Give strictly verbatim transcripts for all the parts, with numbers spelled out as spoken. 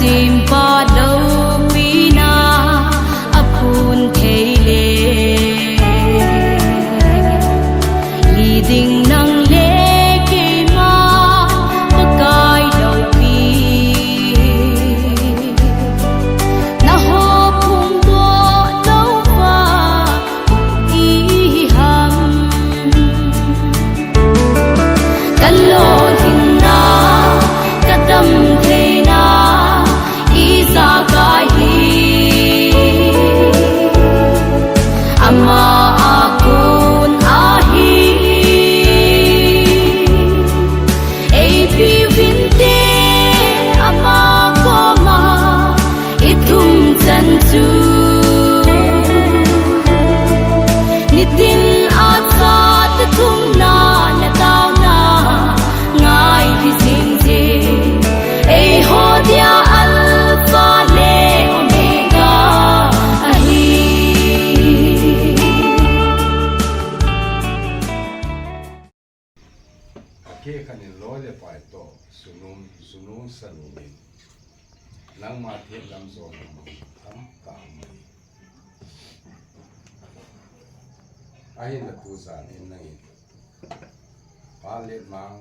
Limpa loupina a phun thei le, li ding nang le keima Pakai loupi. Na ho phung doh louva i ham. Ka lolhinna, ka damtheina, ijakai hi ama a kon ahi. Eipiuvinte ama koma i thum chan chu. Nitin a chate thumna le taona ngai hi jing jing. Eiho dia Alpha le Omega ahi. Kei khat in loi le pai toh, sunung, sunung sanung in, nangma thep lam jona mang tamtah um ahi. Ahinla tujan in nangin, pa le mang,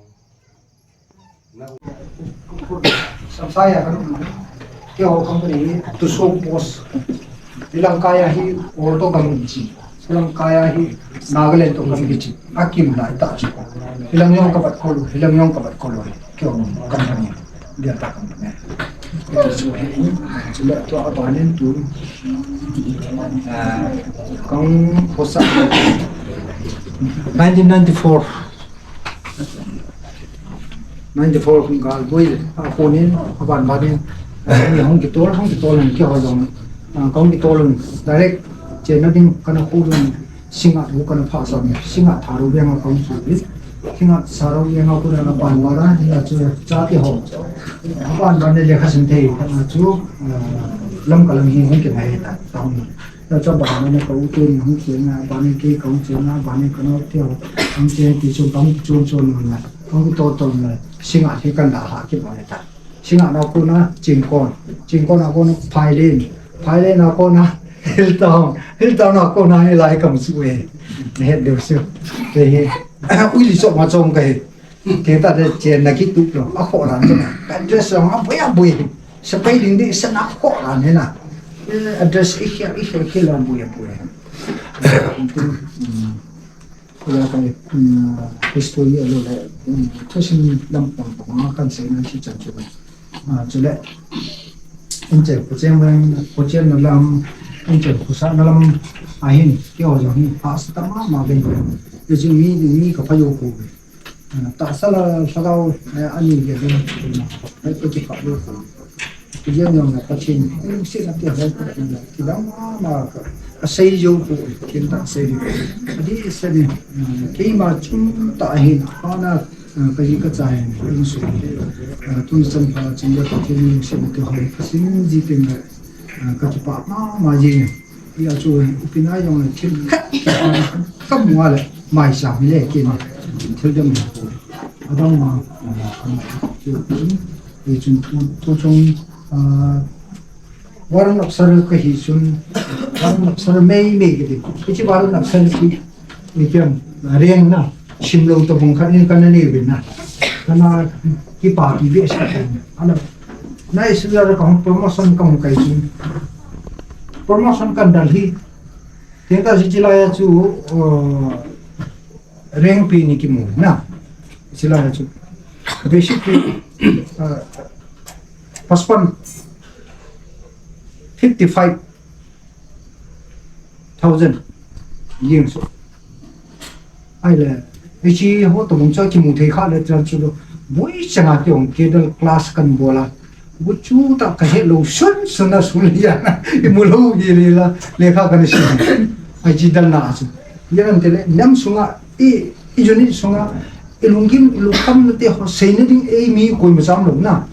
na Samsaya kan um, keiho company hi Tuso Post. Hilang kaiya hi Ordo kan um chi. Hilang kaiya hi Nagaland to kan um chi. Akim lai ta chu. Hilang jong ka bat kol, hilang jong ka bat kol. Keiho company. Dia ta company. Ito chu hi, chu le to abanin tu. Ah, kong hosa. Nineteen ninety-four. Ninety-four kum gal boi le, a konin, a ban banin, a, ni hung kitol, hung kitol in keiho jong, a, kong kitol in, direct, chenna ding kana khu dun, Singngat hu kana phah sa ni, Singngat Tharo veng a kong chu, Singngat Tharo veng a khu dun a ban bana, ni a chu, cha keiho, a ban bana le kha sim thei, a chu, a, Lamka lang hi hung kinai ta, ta hung. Na cha bana na ka u te ni hung chen na, bana kei ka hung chen na, bana ka nau te hung chen ti chu ka hung chun chun na. Ka hung to to na, Singngat hi kan da ha ki bana ta. Singngat na kona Chingkon. Chingkon na kona Phailen. Phailen na kona Hilltown. Hilltown na kona ni lai kam su e. Ne het deu su. Te he. Ui li so ma chong ka he. Kei ta de chen na kitup lou, a kho ran na. Address lou, a boi, a boi. Sa pai ding de, sa na kho ran na. Eh, address i khel, i khel, khel lou, boi, a boi. Hmm. Kula ka, hmm, history a lou le, hmm, thusim lam pang pang a kan sei na chi chan chu. Ah, chule. Inche, kuchen wen, kuchen na lam, inche, kusa na lam, ahin, keiho jong hi, pha sa ta ma ma ben. Ye chu mi, mi ka pha yo ko. Ah, tahsa le lhagao, eh, ani le le, eh, ka kipah lou. Kijang jong le Pathen, eh, lungsetna te ho, eh, kidang ma ma ka, ka sei jou ko, ken ta sei ni. Adi sei ni, eh, keima chun ta hin, hana, eh, ka ji ka chai, eh, lungset. Eh, tun san pha chun le Pathen lungsetna te ho, ka sim ji teng le, eh, ka kipah ma ma ji. Hia chu, ipi na jong le thil khat, ka mu a le, mai sa mi le kin, thil dem le ko. Adang ma, ah, chu, chu, chu, chu chung, ah, warrant officer ka hi chun, warrant officer mei mei ka ti. Hiche warrant officer chu, ipi ham, reng na. Simlou tabang khat in kana nei uvin na. Kana kipa pi ve sa. Ana, na isuya ka hung promotion ka hung kai chu. Promotion kan dal hi. Teng ta si chilai a chu, uh, rank pi ni kimu na. Chilai a chu. Basic pi, uh, paspun fifty five thousand. Yeng so. Ai le, hiche ho tabang chu kimu thei kha le chan chu lo. Boi changa ti ong kedal class kan bol a. Bu chu ta ka he lo sun sun a sun ya. I mu lo hi le la, le kha kan si. Ai chi dal na chu. Yan te le, nam sunga, i, i unit sunga, i lunggim, i lungkham na te ho, sei na ding ei mi koima cham lo na.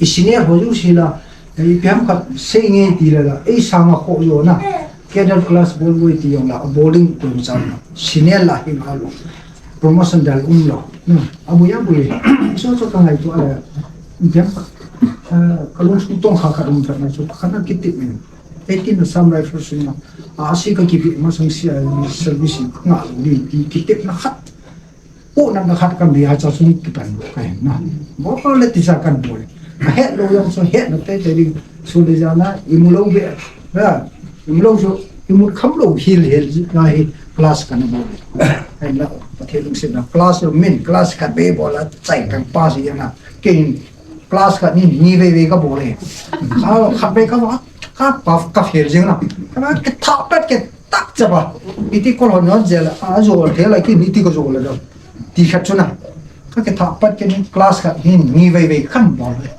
I senior ho ju si la, Ei, ipi ham khat sei nge ti le la, ei sanga kho jo na. Cadre class bol boi ti jong la, a bowling kum chang na. Senior la hi ma lo. Promotion dal um lo. Hmm. A bui a bui. So so ka ngaito a le. Ipi ham khat. Kalung sung tong kha khat um phat na chu pakhat na kitep in. Eighteen Assam Rifles na. A si ka kibi masang si a service nga ni ki kitep na khat. Ko na na khat kan dia cha sung kipan ka hin na. Bo ko le ti sa kan bo. A het lo yang so het na te te ding. Su le ja na imu lo be. Na imu lo so imu kham lo hil hil na hi class kan bo. Ai na Pathen lungset na class lo min class khat be bo la chai kan pass ya na. Ken class khat ni ni vei vei ka bol e. Ka khat vei ka va ka pa ka fail jeng na. Ka ke tha pet ke tak cha ba. Iti ko lo no jel a jo the la ki ni ti ko jo la do. Ti khat chu na. Ka ke tha pet ke ni class khat ni ni vei vei kan bol e.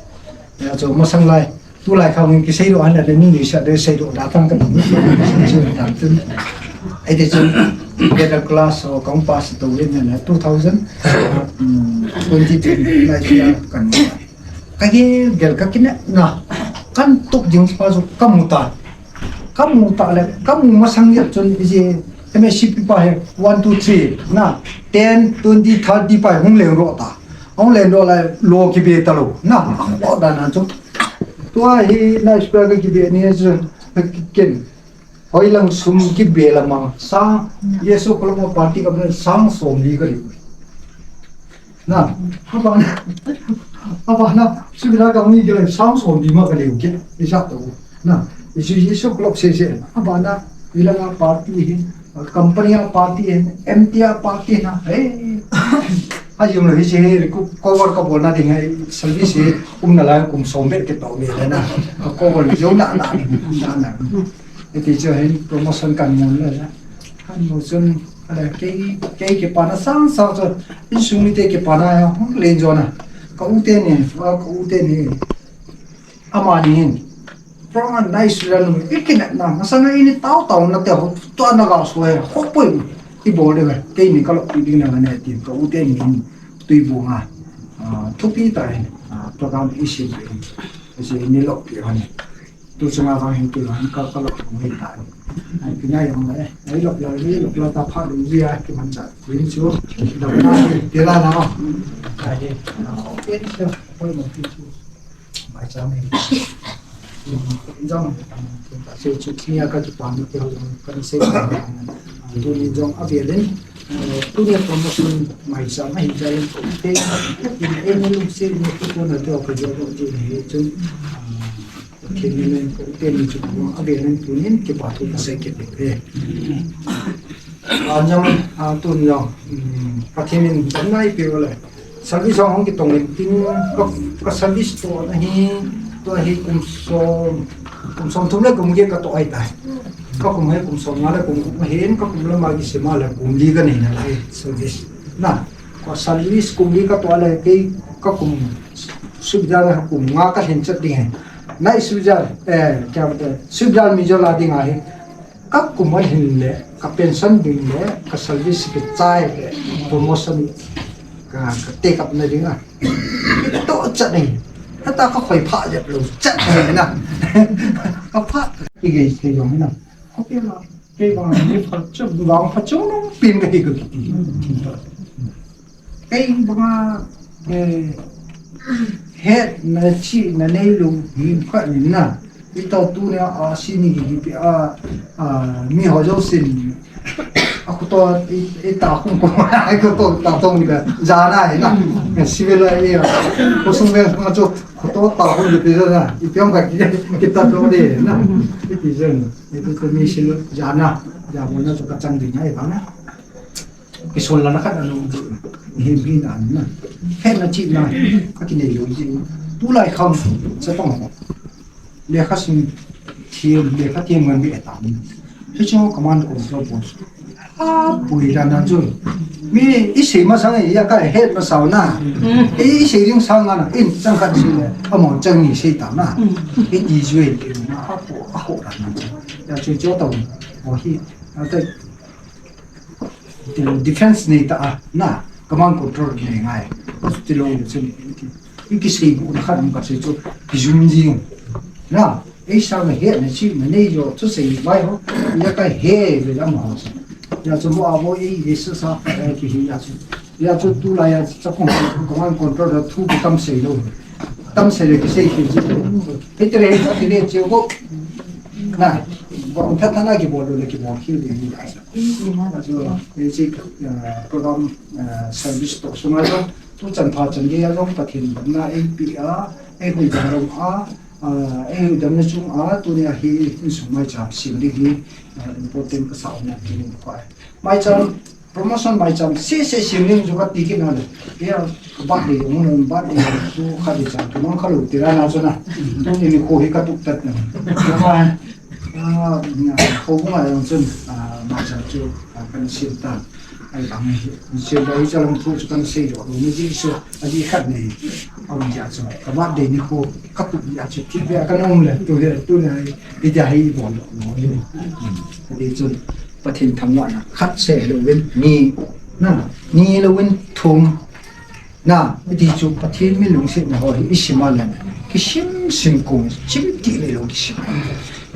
Ya jo masang lai. Tu lai kha ngi ki sei do an da ni ni sa de sei do da tang ka ni. Ai de chu better class o kong pass to win na two thousand twenty two lai kan. Ka gel gel ka kine na kan tuk ding pa chu ka mu ta. Ka mu ta le ka mu masang ya chun iji M S C P pa he one two three na ten twenty thirty pa hung leng ro ta. Hung leng ro la lo ki be ta lo na. Lo da na chu. Tua hi na square ka ki be ni chu ken. Hoi lang sum ki be la mang sang, Yesu kolom party ka sang som li ka liu. Na, apa na, apa na, sibila ka mi ke sang som li ma ka liu ke, isa to. Na, isu Yesu kolom se se, apa na, ila nga party hi, company a party hi, M T a party na, eh, ha yung lo hi se, ku cover ka bol na ding hai, service hi, um na la kum som be ke to be na, cover yo na na, na na. Iti chu hin promotion kan mun le la. Kan mu chun, ale, kei, kei kipana sang sang chu, insung mite kipana ya, hung len jo na. Ka u te ni, ka u te ni. Ama ni hin. Promotion nice la nu, ikinat na, masang ini tau tau na te ho, tua na ga so he, ho poi. I bol de, kei ni ka lo pi ding na ne ti, ka u te ni hin. Tui bu nga. Ah, thupi ta hin. Ah, program isi. Isi ni lo pi han. Tu chunga vang hin tu vang ka ka lo hung hi ta. Ai pi nai hung le. Ai lo lo ni lo lo ta pha lu ji a ki man cha. Win chu. Da na ti la na. Ai. Ko pen chu. Ko mo pi chu. Mai cha mai. Jong. Ta se chu ni a ka ki pa ni ke ho ka ni se. Tu ni jong a ve len. Tu ni promotion mai cha mai ja len ko te. Ni e ni lu se ni ko na to ka jo ko ji ni chu. Pathen min in ko te ni chu ko a ve len tunin kipa thu ka sei kit e. A jong a tun jong Pathen min jong nai pe le. Service jong hong kitong in tin ka, ka service to na hi to hi kum som kum som thum le kum ge ka to ai tai. Ka kum he kum som nga le kum kum he in ka kum le ma gi se ma le kum li ka nei na lai service. Na Ka service kum li ka to le kei ka kum subidar le kum nga ka hin chat ding he. Nai subidar, eh, kya bolte, subidar mi jo la ding ahi. Ka kum a hin le, ka pension ding le, ka service ke chai le, promotion ka, ka take up na ding a. To chat ding. Hata ka khoi pha jep lo chat ding na. Ka pha. Ki ge se jong na. Ko pe la. Kei vang ni pha chu, vang pha chu nung pin ka hi ka kiti. Kei vang a, eh, het na chi na nei lo hi ka ni na. I tau tu ne a si ni ki pi a, a, mi ho jo sin. A ko to i, i ta khum ko, a ko to ta tong ni ka. Ja na hi na. Si ve la i a. Ko sung ve ma chu ko to ta khum ni pi ja na. I piang ka ki, ki ta to de na. I ti jen. Itu tu mi sil jana, ja bona tu kacang ding ai bana. Kisol lana khat anu him hi na na. He na chi na, ka ki nei lo ji. Tu lai kham sa pang ho. Le kha sim thiam, le kha thiam ngan bi etam. He cho command control boss. A pui ra na chu. Mi i sei ma sang ya ka het ma sao na. I sei ding sang na. In chang khat si le. A mo chang ni sei ta na. I ti ju e ti na. A ko a ko ra na chu. Ya chu cho ta. O hi. A ta. Defense nei ta a. Na. Command control nei ngai. Ti lo chu. I kisei bu na khat ka sei chu, ki zum jing. Na, ei sang na het na chi na nei jo chu sei vai ho. Ya ka he ve lam ho. Ya chu mo a mo ei ye sa sa pa ya ki hi ya chu. Ya chu tu la ya cha kong command control da thu ki kam sei lo. Tam se le kisei khel ji. Hiche le, hiche le, che ko. Na, bol tha tha na kibol le kibol khel ding ni da sa. Ajo, hiche, ah, program, ah, service toh sunga jong, tuchan phat chan geiya jong Pathen damna eipe a, eihuhdam a, ah, eihuhdamna chunga, tunia hi insung maicham sem ding hi, ah, important kasah um in kati nom e. Maicham, promotion maicham, sese sem ding chu kati kit na le. Hia, ka birthday jong, birthday jong chu khat hi chan, tumang kha lou ti la na chu na. Tuni nikho hi ka tup tat na. Ah, ah, houbung a jong chun, ah, maicham chu, ah, kana sem tan. Ahivang hi, sem ba hi cha long thu chu kana sei jo lou ni ji chu, ajeh khat nei. Ahivang jeh chu, ka birthday nikho ka tup jeh chu, thil beh a kana um le, tu le, tuni hi, hitia hi bol lou. Hiti chun, Pathen thangvahna khat seh louvin, ni, na, ni louvin thum, na, hiti chu Pathen min lungsetna ho hi isim a le, kisim sim kong, chim ti le lou kisim.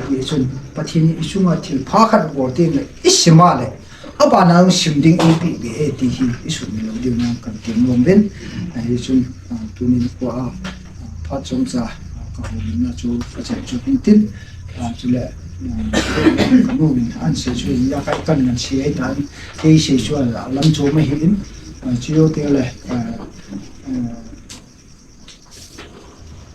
Hiti chun, Pathen in ichunga thil pha khat bol teng le, isim a le, abana jong sim ding eipe be e ti hi, isumil lou ding jong kan ti nom uvin. Hiti chun, ah, tuni nikho a, ah, phat chomcha, ah, ka houlimna chu, ka chan chu hung tin, ah, chule, ah, ka nu in an sei chu, ya kai kan ngan sei ahi tan, kei sei chu a lam chu ma hi in, ah, chu yo te le, ah, ah,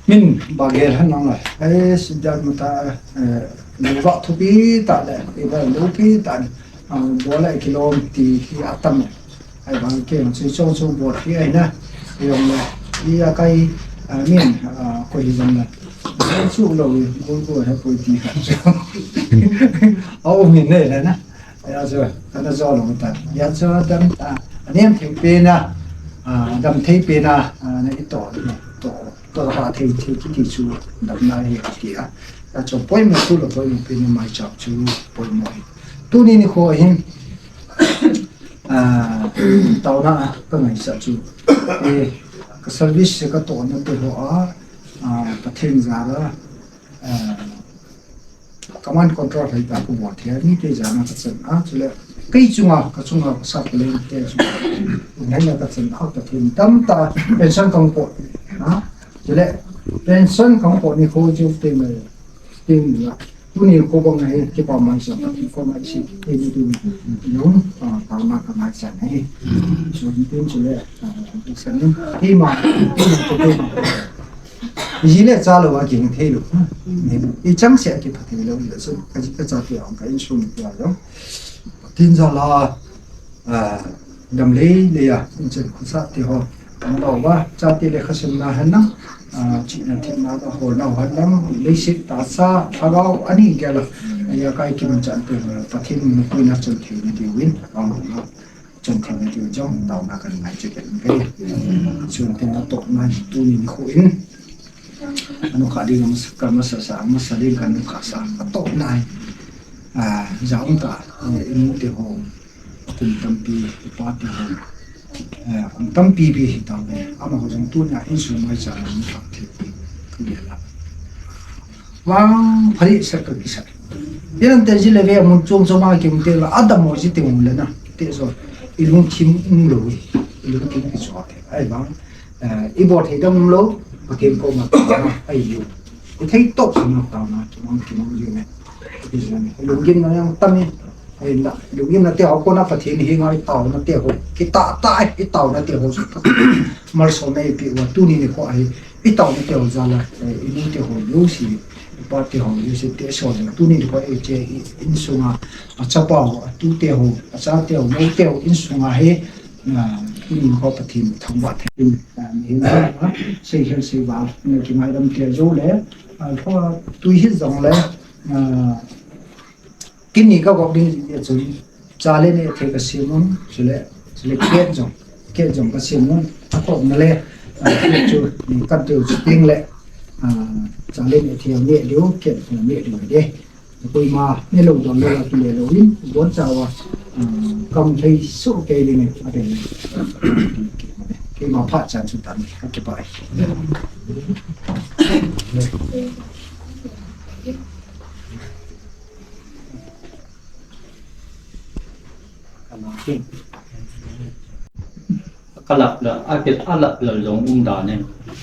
min ba gel han nang le, eh, si dan mata, eh, lo va thupi ta le, eh, ba lo pi ta le, ah, bol a kilom ti hi atam. Ahivang kei jong chu chong chong bol hi ahi na. Jong le, i a kai, ah, min, ah, koi hi jong le. Chu lo, go go he koi ti kha. A um in le na. Ya chu, kana jo lou tan. Ya chu dam, ah, anem thei pen a, ah, dam thei pen a, ah, na i toh, na i toh, toh ha thei thei kiti chu damna hi ti a. Ya chu poimo chu lo poimo pen a maicham chu poimo hi. Tuni nikho hin, ah, taona ka ngaisah chu. Eh, ka service ka tohna te ho a, ah, Pathen jal a, ah, command control hei ta ku bol thei, mite jana ka chan a, chule kei chunga, ka chunga, ka sa ka leng te chunga, hei na ka chan a, Pathen dam ta, pension kang po, ha? Chule pension kang po nikho chu te me, te me la. Tuni kho bang hei, kipa mai sa, Pathen koma isi, te ni tu, yung, ah, taona ka mai sa nei. So, ni tu chule, ah, sa ni, kei ma, kei ma, kei ma. Iji le cha lou a kihing thei lou. I chang se a kipha thei lou le, so, ka ji ka chate a, ka insung te a jong. Pathen jal a, ah, dam lei lei a, inchen khosah te ho. Ang lou va, chate le khasim na hen na, ah, chihna themna ka holna hen na, leiset tahsa, lhagao, ani gel a. Aya kai kiman chan te ho, Pathen in puina chon thei na diuvin, ang lou na. Chon thei na diu jong, taona kan ngai che ken ke. Chun te na toh na, tuni nikho in. Anu kha ding masa, ka masa sa, masa ding kan kha sa, ka toh na. Ah, jong ta, eh, inu te ho. Kum tampi, ipa te ho. Eh, kum tampi pi hi tau ve. Amaho jong tunia insung maicham a um thei. Ka gel a. Vang phari sa ka kisa. Ilan te ji le ve mun chom chom a kim te la, adam mo ji te um le na. Te so. I lungthim um lou. I lungthim ki so te. Ahivang. Eh, i bol thei dam um lou. Pathen koma. Ai lou. I thei top sa na taona. Kimang kimang ji ne. Lunggimna jong tam e. Ahinla, lunggimna te ho kona Pathen henga i taona te ho. Kitah tah e, i taona te ho. Malsomna i pe uva, tuni nikho a hi. I taona te ho jal a, eh, inu te ho jouse, ipa te ho jouse te so jal a. Tuni nikho a, eh, che, i, insunga, achapa ho, atu te ho, acha te ho, mou te ho, insunga hi, ah, tuni nikho Pathen thangvah thei. Ah, mihem, ah, sei hel sei val, na kingaidam te jou le, ah, kho tui hi jong le, ah, Kini ka gop ding jeh chun, cha le neh thei ka sem un, chule, chule ket jong, ket jong ka sem un, a topna le, ah, ket chu, mm, ka deu chu ding le, ah, cha le neh thei neh diu, ket neh diu de. Koima neh lou dol le la tu le lou in, bon cha wa, ah, kam thei su kei ding a de. Keima phat chan chu tan, ka kipah e. Kalap la, a kit a lap la jong um dan e.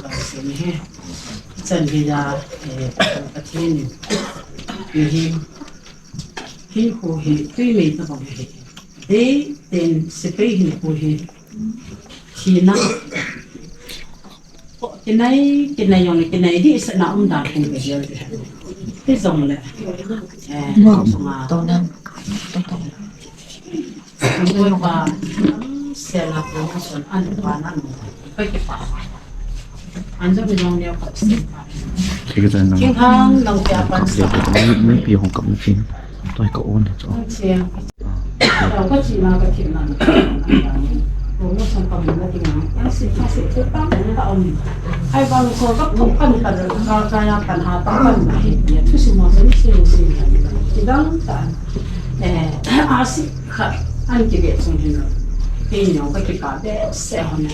ka se ni he. Chan hi ya, eh, Pathen ni. Ni hi. Hi hu hi, tui mei ta bang hi. Dei, ten, se pei hi hu hi. Hi na. Kinai, kinai jong le, kinai di sa na um dan kong ka jel di. Ti jong le. Eh, ma, sunga. To nan. To to. Ang ko pa, ang sela promotion, ano pa na no. Ka ki pa. Ang jong jong niya pa. Sige, tayo na. King hang, nang kaya pa sa. May, may piyong kami, Chin. Tayo ka on, so. Ang siya. Ka china ka china. Promotion ka muna tinga. Ang si ka si ko pa na ka om. Ai bang ko ka pang kan ka ka ka ya kan ha pa kan na he. Ya tu si mo si si si. Kidang ta. Eh, a si ka an ki be chung hin. Ke ni ka ki ka be se ho na.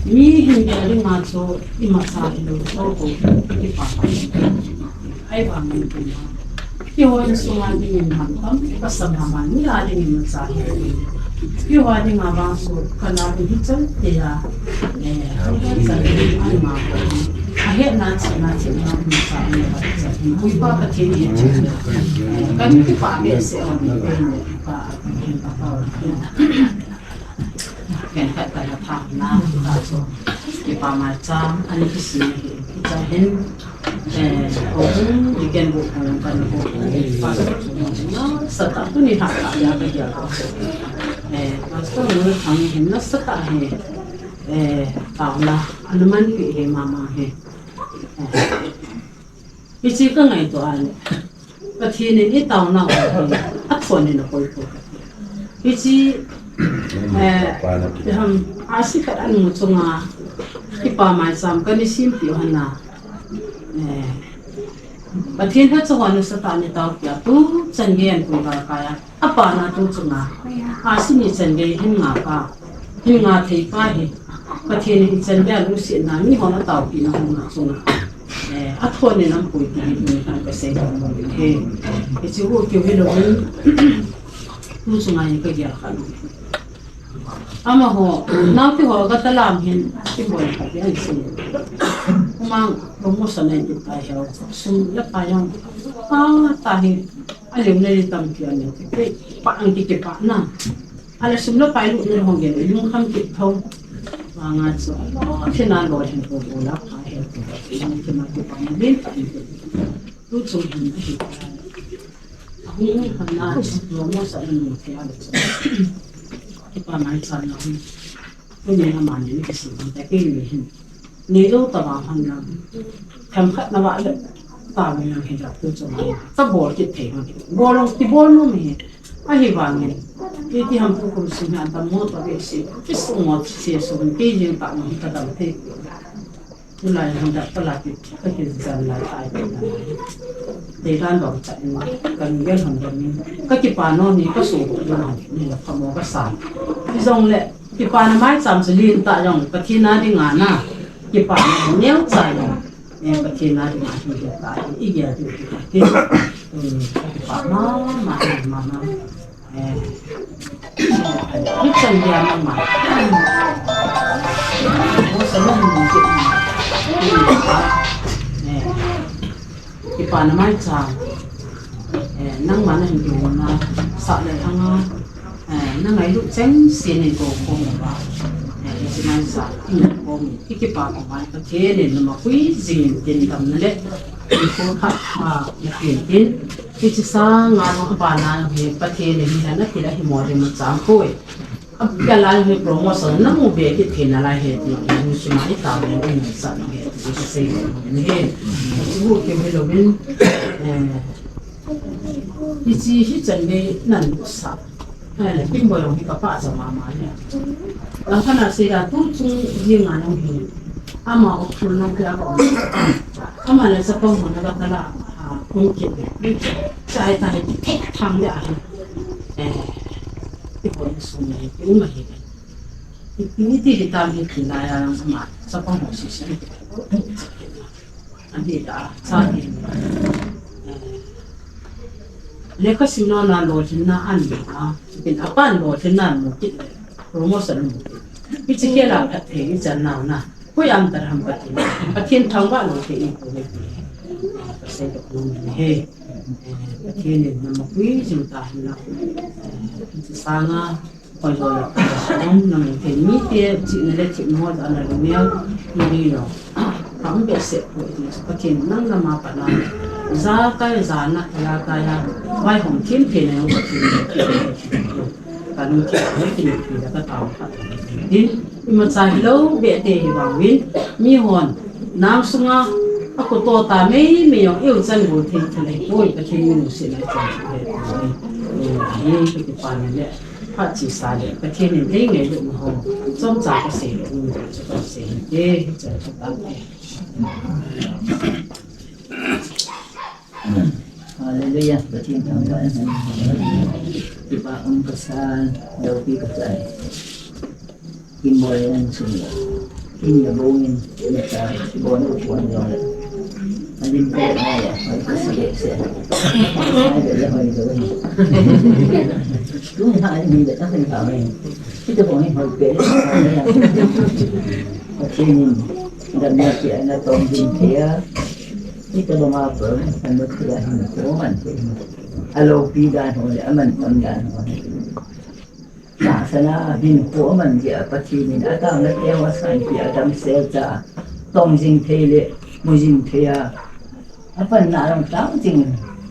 Mi hin gel ding a chu imacha hilou chu ko kipa pa. Ai vang min kin ma. Kihou in sunga ding in ham tam, ka sam ham a ni a ding imacha hi. Kihou a ding a vang chu ka na ding hi chan te a. Eh, chan ding a ma ko. A he na chi na chi na imacha ni a chan. Pui pa ka thi ni chi. Kan kipa be se on ni pe ni pa ka hin pa pa. Ken khat ka la thang na, ka chu. Kipa maicham, ani kisi hi, kicha hin, eh, ko hung, ni ken bu hung, kan bu hung, pa chu, na, sa ta tu ni ha ka ya ka ya ka chu. Eh, pastor nu thang hin na sa ta hi, eh, ta na, anuman pi hi mama hi. Eh, Hichi ka ngaito a le. Pathen in i taona u hi, a thon in a koi koi. Hichi, eh, ham, a si khat an mu chunga, kipa maicham ka ni sim pi u hana. Eh, Pathen ha chu hon sa ta ni tao pia tu, chan gen tu ka ka ya. A pa na tu chunga. A si ni chan gei hin nga ka. Hin nga thei pa hi. Pathen in chan gei a lungset na mi hon a taopi na hon na chunga. Eh, a thon in an pui ti hi ni kan ka sei hon mo hi. Hichi u kiu hi lo hin. Tu chunga hi ka gel kha lo. Amaho, nau ti ho ka talam hin, ti boi ka ti an si. Kumang, promotion ai ti ka hi. Sum la pa yang. Ah, ta hi. A lem le tampi a lem. Pa ang kiti pa na. A le sum le pai lu ne hong gen, lungkham kit thou. Vang a chu a lo, thina lo hin ko ko la pa he ko. Lungkham kit pa na lin ta ni. Tu chung hin a hi. Hung hung khan na chu lo mo sa na ni te a le chu. Kipa maicham na hung. Tuni a mani ni kisih ta kei ni hin. Nei lou ta vang hon lang. Themkhat na vah le. Ta vang lang hin jap tu chu. Ta bol kit thei hon. Bol long ti bol nom hi. Ahivangin. Kei ti ham pu kum sung hi an ta mo ta ve si. Ki sung mo si sung. Kei jing ta mo hi ka dam thei. Tulai hon jap ta la ki. Ka ki jan lai ta ai. Dei dan dong cha in. Ka ni gel hon dong ni. Ka kipa nom ni ka su bu ni. Ni la pha mo ka sa. Ti jong le. Kipana maicham chu lentah jong Pathen a dinga na, kipana neocha jong, eh, Pathen a dinga lentah hi igel diu ahi. Eh, kipa mama, mama. Eh, hichan dia mama. Mo sa mo mo. Eh, kipana maicham. Eh, nangma nahin kihoulimna sah le hanga. Eh, na ngailut chengse in kou khom uva. Eh, hiche maicham in kou khom in. Ikipa kou mai Pathen in nama pui jingin tin damna le. Ikho khat, ah, na pen tin. Hiche sanga nung apana hi Pathen in hi na thil ahi mo ding macham poi. Apia lai hi promotion namu be kit theina lai hi ti. Hiche mai ta be in sa na hi ti kasei ni. Hiche hu ke be lo bin. Eh, Hiche, hichan gei nan sa. Eh, Kimboi jong hi kapa cha mama le. Langkhat a sei da tu chung jing a nung hi. Ama o khul nung pia ko. Ama le chapang ho na ka tala. Ah, kung kit le. Chai ta hi thek thang le a hi. Eh, ti ko ni sung le, ti u ma hi. Ti, ti, ti, ti tam hi ti na ya lang ama. Chapang ho si si. Ani da, cha ni. Eh, lekha simna na lolhinna ani a, kin apan lolhinna mu kit le, promotion mu kit. Hiche khel a phatthei ichan nau na, koi ham tar ham Pathen, Pathen thangvah lou thei in kou ve. Kasei doh nom e. Eh, Pathen in nama pui jing tahen lang. Eh, hiche sanga, Koi jong le, um, nang thei mite, chihna le themna ho jong ana lungneo, nang jong. Ham behseh poi ti chu Pathen nang nama pat na. Ijakai, ijat na, ijakai a, vaihom themthei na jong Pathen in. Kalungthim a le kinepna le katao khat. Tin, imacha hilou beh te hi vang uvin, mi hon, nang sunga, akhoto ta meimei jong, eu chan gol thei thei poi, Pathen in lungset na chang thei poi. Ahi, kakipana le. Phat chesa le, Pathen in eingailut na ho, chomcha kasei le, um, chu kasei hite, hiche chu tante. Hallelujah, Pathen thangvah in. Kipa um kasa, loupi kasa. Kimboi in sung le. Kin ya bong in, na cha, bon u bon jong le. Alim ko na ya, hoi ko si le se. Sai de le hoi de le. Tu na ni de ta ni ka me. Kita bong in hoi pe le. Pathen in, damna ki ana tong jing thei a. Kita bong a per, ana thei a hin ko man thei. Aloupi dan ho le, aman tam dan ho le. Tahsa na hinkho aman jeh a Pathen in ataona teu asanpeh a damsel cha tong jing thei le mu jing thei a, apanna jong tang jing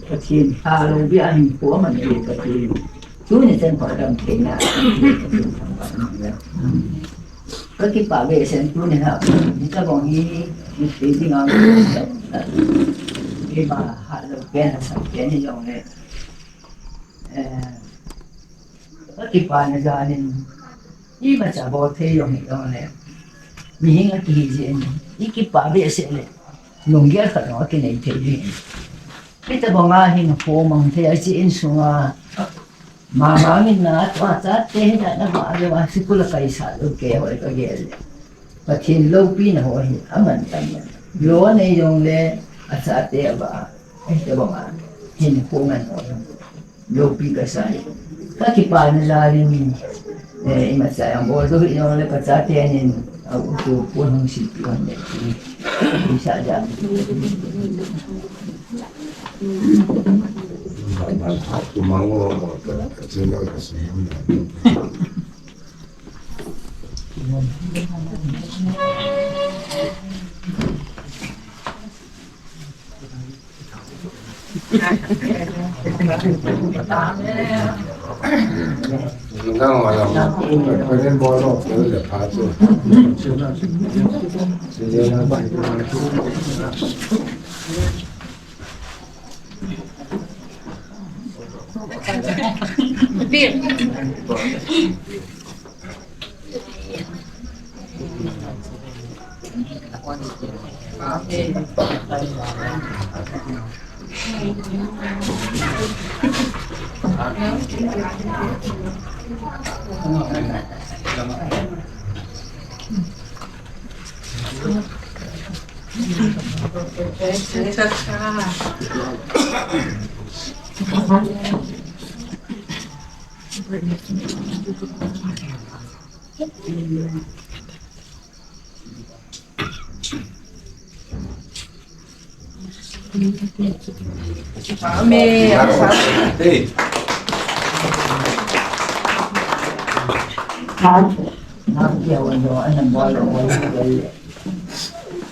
Pathen haloubia hinkho aman jeh Pathen tuni chan pha dam theina Pathen thangvah in. Kakipah behseh tuni a hitabang hi thei dinga keima hatlou pen hasat pen hijongle, eh, Kakipana jal in, imacha bol thei jong hijongle, mihem akihi jeh in, ikipa behseh le, lunggel khat jong akinei thei jeh in. Hitabanga hinkho mang thei a, hiche insunga, mama min na, tua chate hi na, na ma le ma, sikul a kaisah lou kei hoi kagel le. Pathen loupina ho hi, aman tam le. Lo anei jongle, achate avah a, hitabanga, hinkho man ho hi. Loupi kasai. Kakipana jal in, eh, imacha jong bol diu hijongle kachate in, a, u, tu, pon hung silpeh hon le. Isa jal.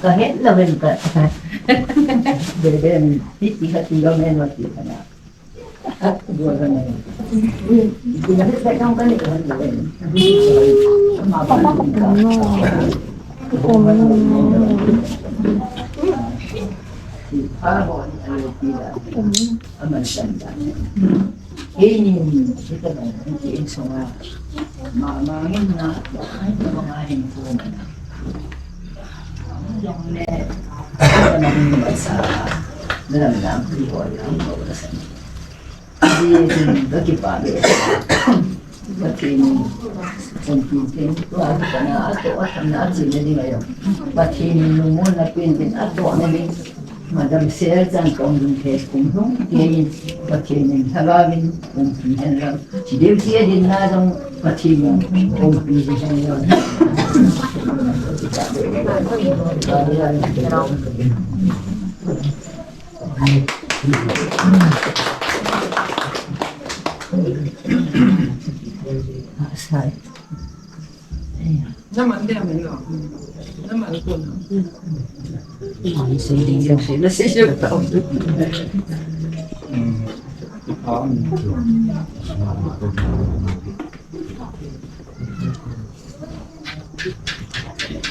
Ka het lo ven ka. Beben, ti ti ka ti lo men wa ti ka na. Ka kipah beh. Pathen in, Pathen in, tua kana atoh, athamna, achena ding ahi. Pathen in lungmonna pen pen atohna ding. Madam Sel chan kong ding the kum hung, Pathen in, Pathen in, Lhagao in, umpi hen lang. Deuseh dinna jong Pathen in, umpi hen lang.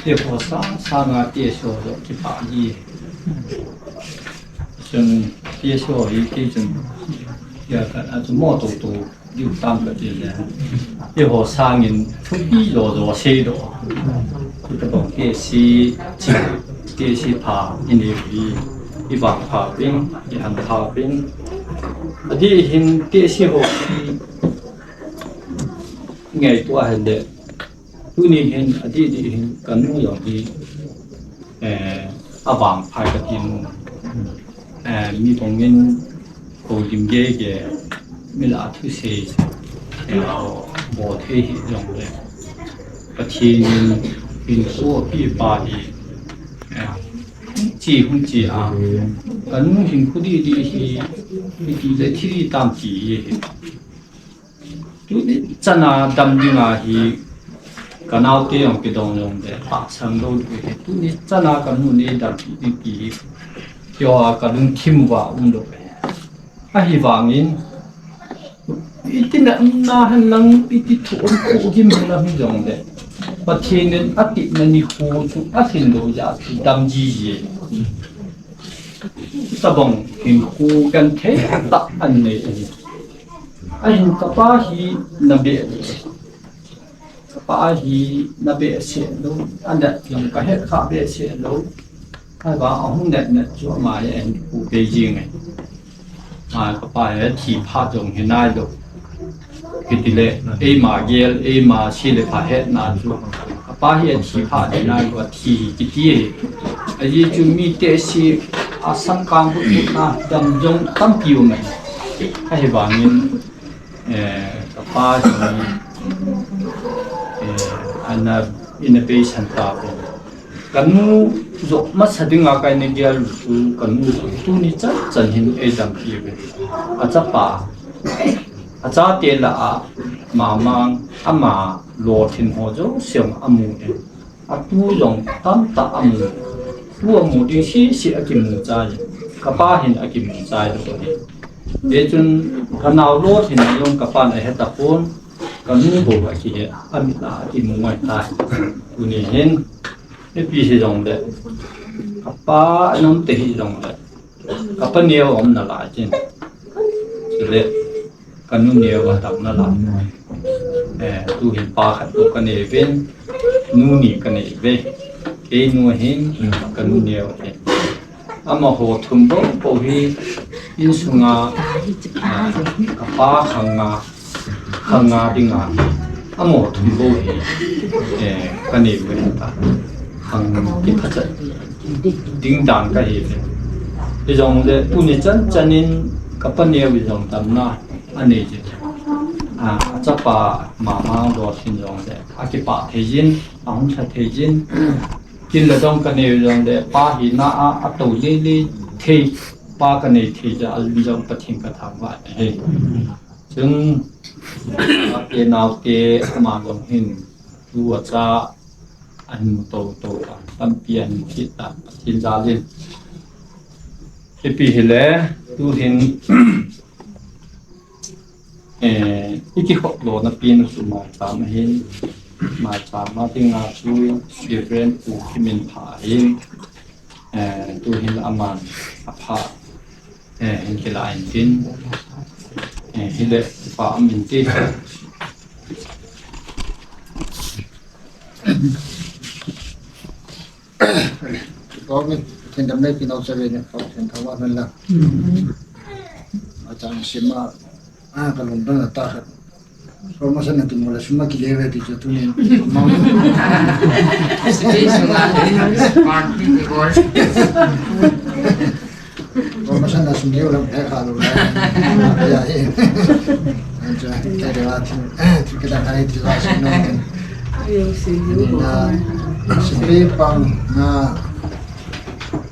Eiho sanga T S O jong kipah ji. Chun T S O hi kei chun, ya ka, a chu mo to to, diu tam ka ti le. Eiho sangin thupi jo jo sei do. Chutabang T S C, T S C pha, i nei hi, i vangpha pin, i hanpha pin. Adeh hin T S C ho hi, ngaito a hen le. Tuni hin, adeh deh hin, ka nu jong hi, eh, avangpha kati nu. Eh, mi bangin, houlim gei gei, mi lah a thusei, eh, bol thei hi jong le. Pathen in, hinkho ape pa hi, eh, hung che, hung che a. Ka nu hinkho deh deh hi, ipi le thi ding tam ti hi. Tuni chana dam dinga hi ka naote jong kidong jong le, tahsan lou ding ahi. Tuni chana ka nu nei dampi ding ti hi, keiho a ka lungthim uva um lou ahi. Ahivangin, iti natna hen lang, iti thu um, thu gim hen lang hi jong le, Pathen in atepna nikho chu alhin lou jeh a chu dam jiji. Tabang hinkho genthei tah anei ahi. Ahin kapa hi na beh le. Kapa hi na behseh lou. Anat jong ka het kha behseh lou. Ahivang ahung nat nat chu ama hi ahin pu pei jing e. A, kapa hi athi phat jong hi nai lou. Kiti le, eima gel, eima se le pha hetna chu. Kapa hi athi phat hi nai lou, athi kiti hi. Ajeh chu mite si asangkang hutna dam jong tampi um e. Ahivangin, eh, kapa hi, eh, ana, ina peisan ta pon. Ka nu joh masa dinga ka ina gel u chu ka nu joh tuni chan chan hin eidampi uve. Achapa, achate lah a mamang ama lolhin ho jouse jong amu e. Atu jong tamtah amu. Tu amu ding sese akimu chai. Kapa hin akimu chai lou ahi. Hichun ka nao lolhin jong kapan ahe tapon. Ka nu bou akihe, amit a akimu ngai tai. Tuni hin, ipi hijongle, kapa anom te hijongle, kapa neo aum nalai tin. Chule, ka nu neo adang nalai. Eh, tuhin pa khat bou kanei uvin, nu ni kanei uve. Kei nu hin, ka nu neo hin. Amaho thum bou bou hi insunga, ah, kapa khanga, khanga dinga amaho thum bou hi, eh, kanei uve ta. Khang kiphacha ding dan kahi uve. Hijongle tuni chan chanin kapa neo hi jong tamna anei jin. Ah, achapa mama dot hin jongle akipah thei jin, ahung lha thei jin. Kin le dong kanei u jongle, pa hina a, atou lele thei, pa kanei thei jeh a jong Pathen kathangvah e. Chun, ate naote, ama jong hin, tu acha, ahin tou tou a, tampi ahin kit a, Pathen jal in. Ipi hile, tu hin, Eh, ikikhop lona pen u chu maicham ahin, maicham a dinga chu Reverend Pu Khiminpha ahin, eh, tu hin aman apha, eh, hin kila intin, eh, hile pa amin ti. Kau ni, Pathen damna pinausah ve ni, kau Pathen thangvah hen lang. Achang sima, ah, kalungdon ata khat. Promotion na kimu le sum akile ve ti chu tunin. Party divorce. Promotion na sum leu lam phe kha lou lai. Ya, eh. Acha, kei de la thi, eh, thi kei da kai thi la sum no. Ni na, sum le pang na,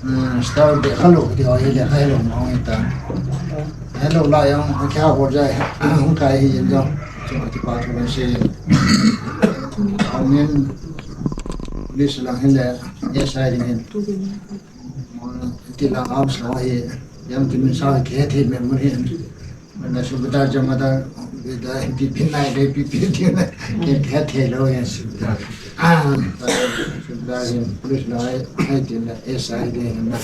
mm, star de kha lou, de oi le kha lou, ma oi ta. Hello, la yang, kya ho jai, hung kai hi yin jong. Chung ati pa chu ban se. Amen. Police lang hin le, yes, I ding hin. Ti lang am sa hi, yam ti min sa ke the me mun hin. Mana subida jama da, da pi pi nai de pi pi ti na. Ke ke the lo ya subida. Ah, subida hin police la ai ti na S I de na.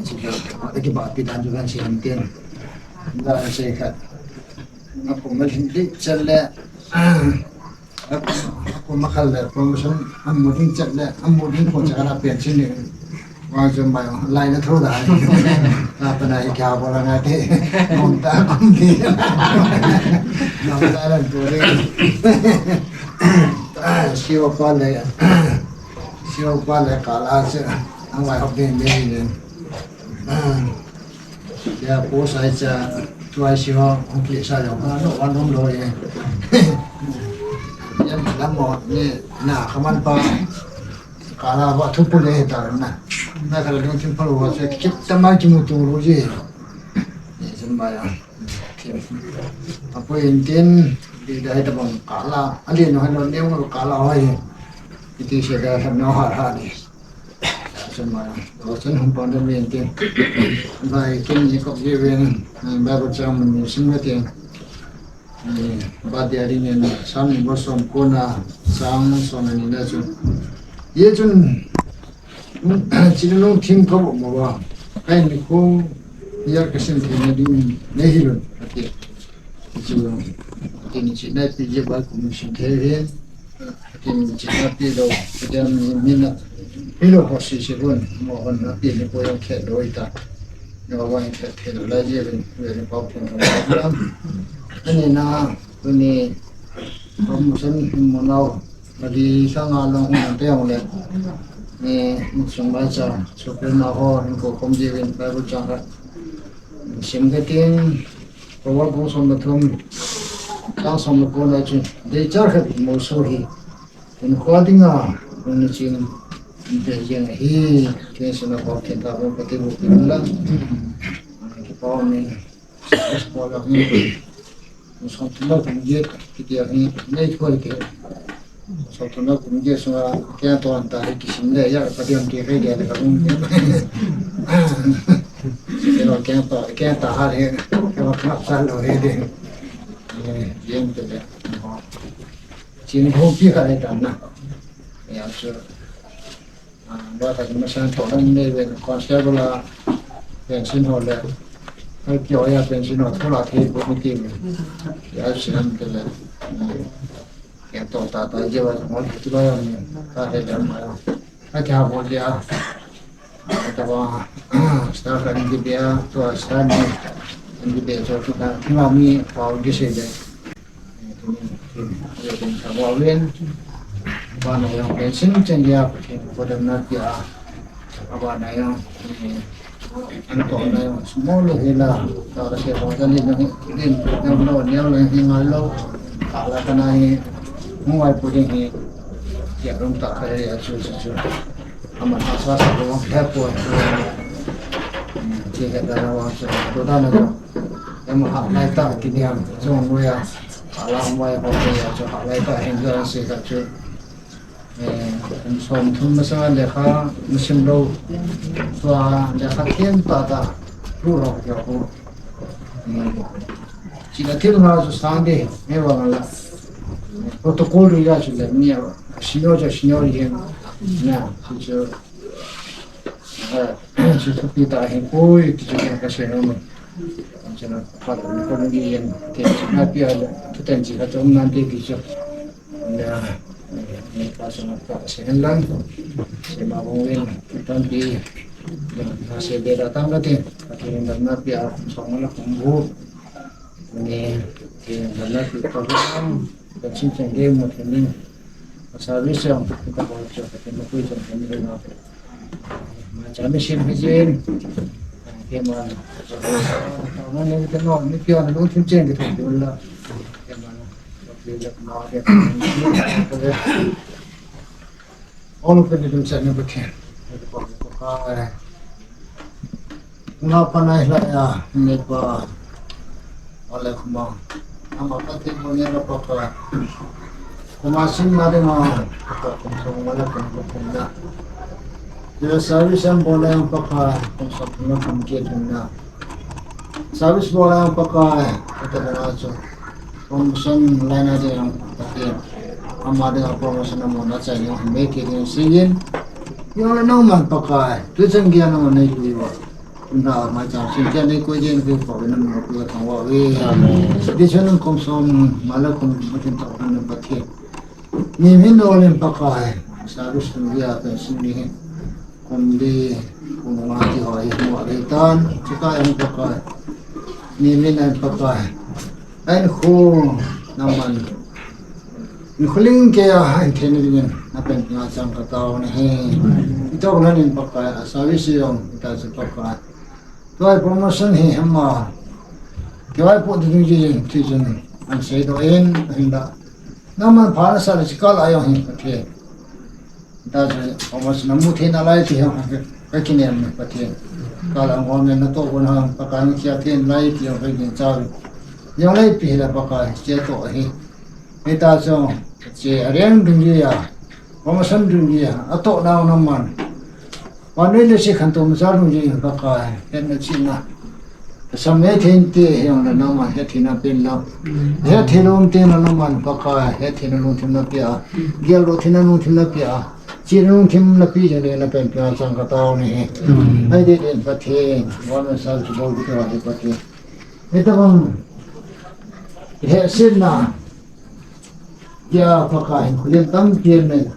Subida ki ba pi dan ju kan si han tin. Da se kha. Aku mal hin di chale. Aku makhal le promotion, amu ding chet le, amu ding ko chakana pension ni. Wa jom bai, lai na thoda. Na pana hi kya bola na te. Mom ta kum di. Mom ta lan tu ri. Siwa pa le. Siwa pa le kala se. Ang lai hok ding ding ni. Ya, po sai cha, tuai si ho, hong kile sa jong, ha, no, wan hong lo ye. Yan lam mo, ni, na, kaman pa, kala ba thu pu le ta na. Na kala dong tin pa lo wa se, kit ta ma ki mu tu lo ye. Ni, sen ba ya. Apo in tin, di da ta bang kala, ali no, no, ne mo kala ho ye. Iti se da, no, ha, ha, ni. Chun ma, lo chun hung pon da min tin. Vai kin ni kop ji ven, Bible chang mun ni sim na tin. Ba dia ri nen, Sam ni bo som ko na, sang som ni na chun. Ye chun, chilung thim ko mo ba. Kai ni ko, ya ka sin thim na ding, ne hi lo, ati. Chu, tin chi nai pi je ba kum sum the hin, tin chi nai pi lo, tin mi na, pi lo ho si si hun, mo hon na pi ni ko yang khe lo ita. Ni wa wang khe the lo la je bin, we ni pau pun lo la. Ani na, ni, ko mu san mo nau, ba di sa nga lo hon te ong le. Ni, mu sung ba cha, so pe ma ho, ni ko kom je bin, ba bu cha ka. Sim ke tin, Proverb bung som le thum, chang som le ko na chun, dei char khat mu so hi, in khua dinga, in chin, in pe jeng hi, tin suna ko ken ta ko te bu kin la. Ki pau ni, ko la ni, som thum le kum je, ki ti ni, nei ko ke. Sotuna kum ke sunga, keng to an ta, kisim le, ya, ka diam ke, ke, ke, ka kum ke. Ke lo keng to, keng ta ha le, ke lo kap sa lo he de. Eh, yen te le. Chin ho pi ka le tan na. Ya, so. Ah, ba ka ma san to nan ne ve constable a pension ho le. Ai ki o ya pension ho to la the ko mi ti. Ya, sinan ke le. Keng to ta ta je ba mo ti ba ya ni. Ka he le ma ya. Ka kya bo ya. Tava, star kan dibia, tua star ni, dibia cho tu kan, kima mi pau di se de. Tua win, ba na yang pension chen ya, ko dem na pia, ba na yang, an to na yang, small hila, ta se ba ni na ni, ni no ni ni ngal lo, ta la ka na ni, mo ai pu ni, ya rum ta ka ya chu chu chu. Ama ta sa sa lo, he pu. Ti he da na wa chu, to da na lo. Ama ha lai ta ki ni am, chu mo ya. Ala mo ya ho ya chu, ha lai ta hin da se ta chu. Eh, som thum masa lekha, masim lo. Tua lekha thiem tata, lu lo ya ho. China thil nga chu sang de, me wa la. Protocol ri ya chu le ni ya. Senior chu senior ri na, chu chu. Eh, chu chu pi ta hin poi, chu chu ka se no me. Chu na pa ko ni yen, te chu na pi a le, tu ten chi ka chu nan te ki chu. Na, ni pa chu na pa se hen lang. Se ma bong wen, tu tan pi. Na se de da tang ka te, ka te na na pi a, so ma la kum bu. Ni, ti na na ki ka bu ang, ka chin chen de mo te ni. Ka service ang, ka ba cha, ka te mo kui chen te ni na. Ma cha mi sim hi jin. Ke ma. Ma ne ke no, ni pia na lu chin chen ke thon la. Ke ma. Ke la ma ke. All of the little channel, but here. Nga panai la ya, ne pa. Ole kuma. Ama ka te mo ne la pa pa. Kuma sin ma de ma. Ka kum so ma la kum kum na. Ye service am bola yang pa pa. Kum so kum na kum ke tum na. Service bola yang pa pa. Ka te na chu. Promotion line a ding, Pathen. Ama dinga promotion amu na chai ding, hin mei kit ding, singin. Jong le nangman Pakai, tu chan geiya nangman nei lui uva. Tuna mai chang sin kia nei koi ding, koi pa ve nangman koi thang uva ve. Amen. Di chun kum som, mala kum, matin ta kan Pathen. Ni min no len Pakai, service kum geiya pen sin ni. Kum li, kum nga ti ho hi mu a ve tan, chika en Pakai. Ni min en Pakai. En khu nangman. Ni khu ling ke a, en the ni ling na pen nga chang ka tao na he. Ito ko na nin Pakai, a service yong, ita se Pakai. Tuai promotion hi hema. Tuai po ding ji ti jun, an sei do en, hin da. Nangman pha na sa le chika la yong hi, Pathen. Ta chu, Thomas na mu thei nalai ti ho, ka, ka kinem Pathen. Ka la ngom na to gon ha, Pakai na kia thei nalai ti ho, ka kin cha. Jong lai pi la Pakai, che to hi. Hita chu, che areng ding ji ya, Thomas ding ji ya, a to nau nangman. Vannoi leiset khantou masa lungji Pakai, hetna chihna. Sam hethei inte, hijong le nangman hetheina pen lang. Hetthei lou umteng le nangman Pakai, hetheina lungthim napeh a. Geldoh theina lungthim napeh a. Chihna lungthim napeh jing ding napen peh a chang katao nahi. Ahi deh deh in Pathen, vannoi sal chubol kiti uva ding Pathen. Hitobang, hehsetna, ya Pakai, khulen tampi amen.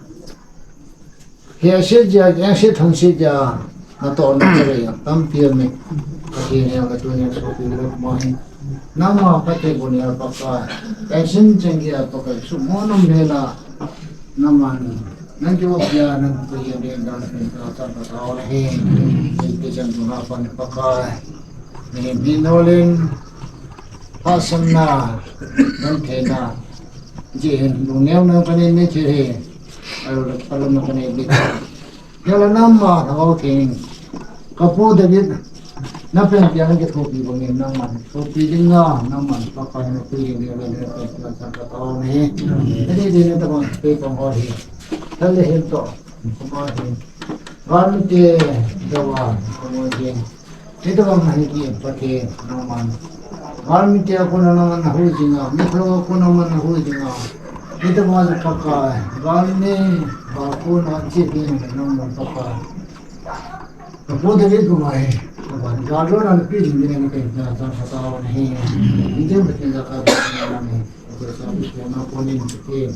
Hehset jeh a, engset thangset jeh a, natohna chalei tampi aum e. Pathen heng ka tunia sopi le ma hi. Nangma phatthei boh nia Pakai. Pension cheng geiya Pakai. Sum mo nom le la. Nangman. Nang kivo pia nang tu yen den dan pen ta ta ta ta hi. Ni pe jan tu na pan Pakai. Ni mi no len. Phasamna. Nang thena. Ji hin lungneo nang kanin ni thi hi. Ayo le palo nang kanin ni. Jala nangma thagau theng. Kapu David. Napen pia na kithopi bangin nangman. Thopi ding a nangman. Pakai na pi ding a le pen pia sa katao nahi. Ani ding na tabang pe pang ho hi. Thale hin to. Kuma hin. Van te dawa. Kuma hin. Hitobang nahi ti Pathen nangman. Galmi te a kona nangman nahui jinga, mi kholou a kona nangman nahui jinga. Hitobang Pakai, galmi a kona chi ding nangman Pakai. Kapu David kumai, Pakai, galmi na pi ding ding na ken na sa sa ta nahi. Injin Pathen ka ka nahi. Pakai sa pi na ko ni Pathen.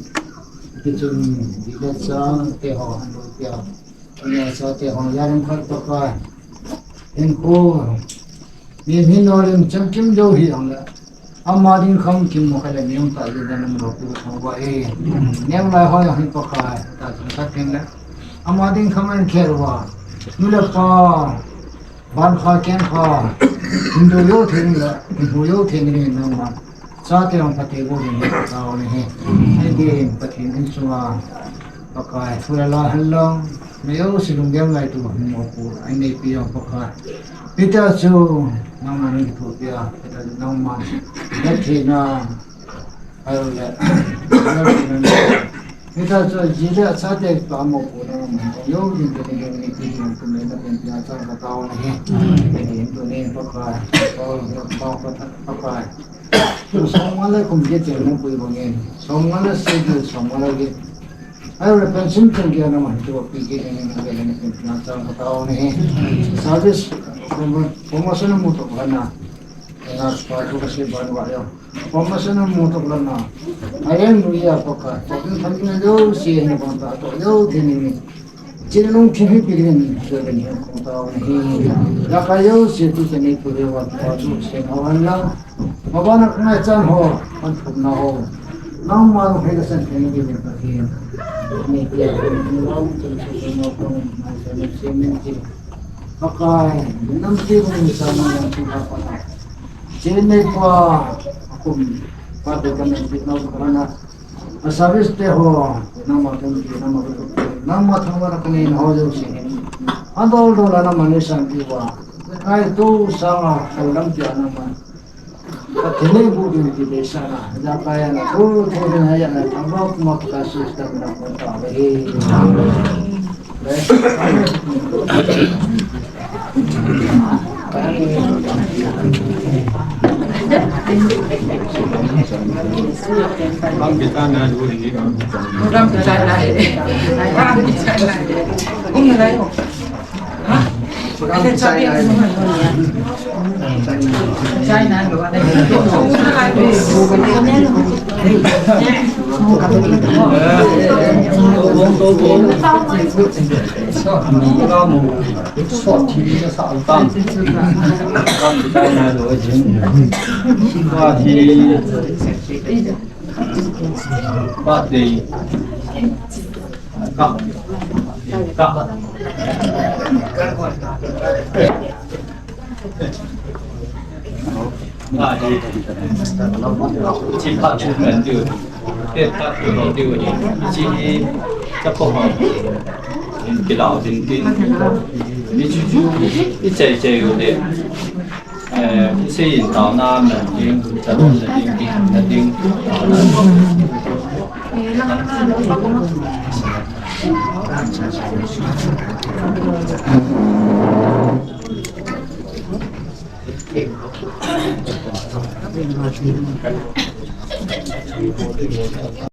Kichun, dikasa, te ho, han lo tia. Ania sa te ho, yaram khat Pakai. Hinkho, mi, mi nolim chamkim jou hi ang le. Ama ding kham kimu kha le mi um ta ji dan um lo pu thang wa e. Neo lai hoi ang hi Pakai, ta chang khat ken le. Ama ding kham an kher wa. Nu le pa, ban kha ken kha. Hindu yo theng le, Hindu yo theng ni nangma. Chate jong phatthei boh ding in ka tao nahi. Hiti hin Pathen in chunga Pakai thu le la hen lang, mi jouse lunggel ngaito hin mo pu, anei pi jong Pakai. Hita chu nangma nang kithopi a, hita chu nangma na thina, ayo le, hita chu ji le chate pa mo pu nangma, jo ding ke ni ke ni pi jong tu me na pen pi a cha ka tao nahi. Hiti hin tuni Pakai, Pakai, Pakai. Som nga le kum get jeng nung pui bang in. Som nga le sagi, som nga le get. Ayo le pension jeng get na man tu pi get jeng na get na pen na chang ka tao nahi. Service promo-, promotion mu to ba na. Na pa tu ka si ban wa yo. Promotion mu to ba na. Ayen nu ya pa ka. To kin tham na yo si ni bang ta to yo di ni ni. Chin lungthim hi pi ding in, Jehovah in hung tao nahi. Laka jouse tu te nei pu deuva, pa chu seng hou hen lang. Mabana ka ngaichat ho, pan thumna ho. Nangma lung hei ka san thei ding in Pathen. Nei pia, nei lau, chun chu, chun, nau, kong, nai, sa, nei, se, nei, ji. Pakai, nam ti bung ni sa, nang yang tu ha pa na. Chin nei pa, kum, pa tu ka nei pi nau ka na. A service te ho, nangma thangvah, nangma thangvah, nangma thangvah na kanei na ho jouse. Adol dol a nangma nei sang pi uva. Ngaito sanga, kal lam tia nangma. Pathen in bu ding ti be sana. Ja kaya na, tu, tu, na, ya na, thangvah, kuma, pa ka sis, ta, na, ko, ta, ve.